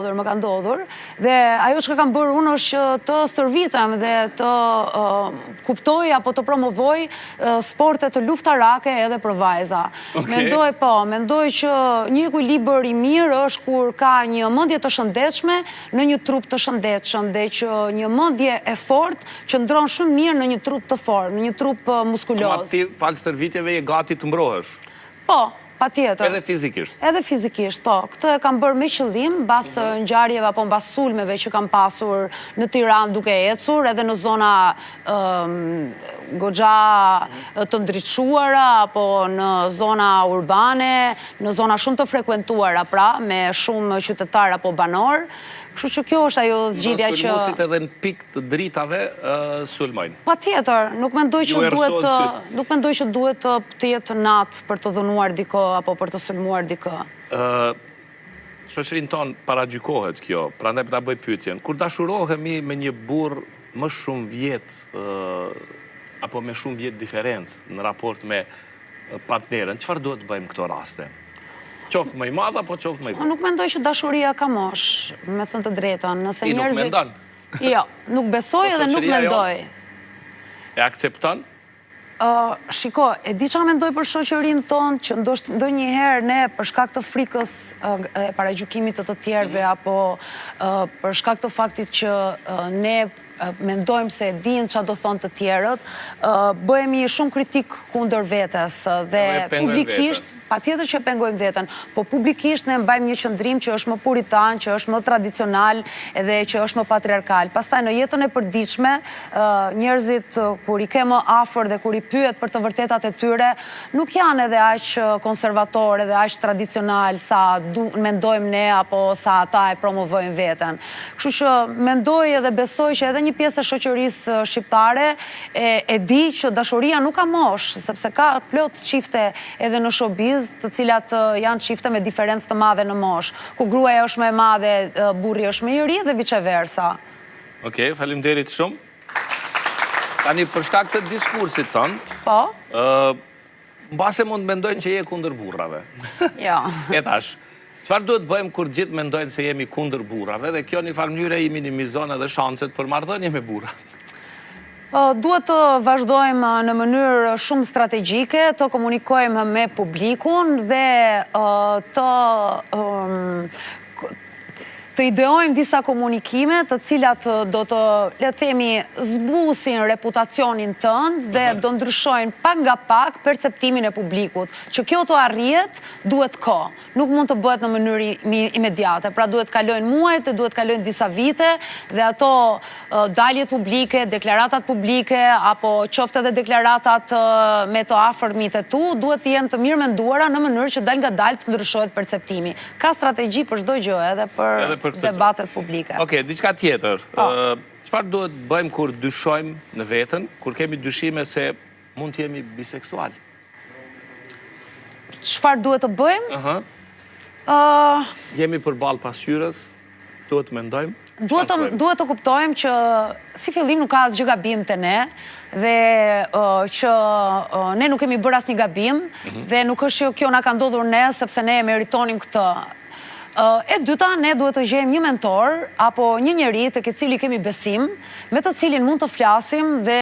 Më ka ndodhur dhe ajo çka kam bërë unë është që të stërvitem dhe të kuptoj apo të promovoj sporte të luftarake edhe për vajza. Mendoj po, mendoj që një ekuilibër i mirë është kur ka një mendje të shëndetshme në një trup të shëndetshëm dhe që një mendje e fortë qëndron shumë mirë në një trup të fortë, në një trup muskuloz. Ama ti falë stërvitjeve je gati të mbrohesh. Po, patjetër. Edhe fizikisht? Edhe fizikisht, po. Këtë e kam bërë me qëllim, mbas mhm. ngjarjeve apo mbas sulmeve që kam pasur në Tiranë duke ecur, edhe në zona goxha të ndriçuara apo në zona urbane, në zona shumë të frekuentuara, pra, me shumë qytetarë apo banorë. Kështu që kjo është ajo zgjidhja që... Sulmuesit edhe në pikë të dritave sulmojnë. Patjetër, nuk mendoj që duhet të nuk mendoj që duhet të të jetë natë për të dhunuar dikë apo për të sulmuar dikë. Shoqërinë tonë paragjykohet kjo, prandaj po ta bëj pyetjen. Kur dashurohemi me një burrë më shumë vjet apo me shumë vjet diferencë në raport me partneren, çfarë duhet të bëjmë në këto raste? Qoftë më i madh apo qoftë më i vogël? Nuk mendoj që dashuria ka moshë, me thënë të drejtën. Nëse njerëzit... Ti nuk mendon? Jo, nuk besoj po edhe nuk mendoj. E akcepton? Shiko, e di ça mendoj për shoqërinë tonë, që ndonjëherë ne për shkak të frikës e paragjykimit të të tjerëve, mhm. apo për shkak të faktit që ne mendojmë se e dinë ça do thonë të tjerët, bëhemi shumë kritikë kundër vetes dhe publikisht, patjetër që e pengojmë veten, po publikisht ne mbajmë një qëndrim që është më puritan, që është më tradicional edhe që është më patriarkal. Pastaj në jetën e përditshme, njerëzit kur i ke më afër dhe kur i pyet për të vërtetat e tyre, nuk janë edhe aq konservatorë edhe aq tradicionalë sa mendojmë ne apo sa ata e promovojnë veten. Kështu që mendoj edhe besoj që edhe një pjesë e shoqërisë shqiptare e di që dashuria nuk ka moshë, sepse ka plot çifte edhe në showbiz, të cilat janë çifte me diferencë të madhe në moshë, ku gruaja është më e madhe, burri është më i ri dhe vice versa. Okej, faleminderit shumë. Tani për shkak të diskursit tënd, Po. Mbase mund të mendojnë që je kundër burrave. Jo. E tash, çfarë duhet të bëjmë kur gjithë mendojnë se jemi kundër burrave dhe kjo në një farë mënyre i minimizon edhe shanset për marrëdhënie me burra? Duhet të vazhdojmë në mënyrë shumë strategjike, të komunikojmë me publikun dhe të të ideojmë disa komunikime të cilat do të, le të themi, zbusin reputacionin tënd dhe do ndryshojnë pak nga pak perceptimin e publikut. Që kjo të arrihet, duhet kohë. Nuk mund të bëhet në mënyrë imediate. Pra duhet të kalojnë muajt dhe duhet të kalojnë disa vite dhe ato daljet publike, deklaratat publike apo qoftë edhe deklaratat me të afërmit e tu, duhet të jenë të mirëmenduara në mënyrë që dalëngadalë të ndryshohet perceptimi. Ka strategji për çdo gjë, edhe për debatet publike. Okej, diçka tjetër. Po. Çfarë duhet të bëjmë kur dyshojmë në veten, kur kemi dyshime se mund të jemi biseksual? Çfarë duhet të bëjmë? Ëh. Jemi përballë pasqyrës, duhet të mendojmë. Duhet të duhet të kuptojmë që si fillim nuk ka asgjë gabim te ne dhe që ne nuk kemi bërë asnjë gabim mhm. dhe nuk është që kjo na ka ndodhur ne sepse ne e meritonim këtë. E dyta, ne duhet të gjejmë një mentor apo një njeri tek i cili kemi besim, me të cilin mund të flasim dhe.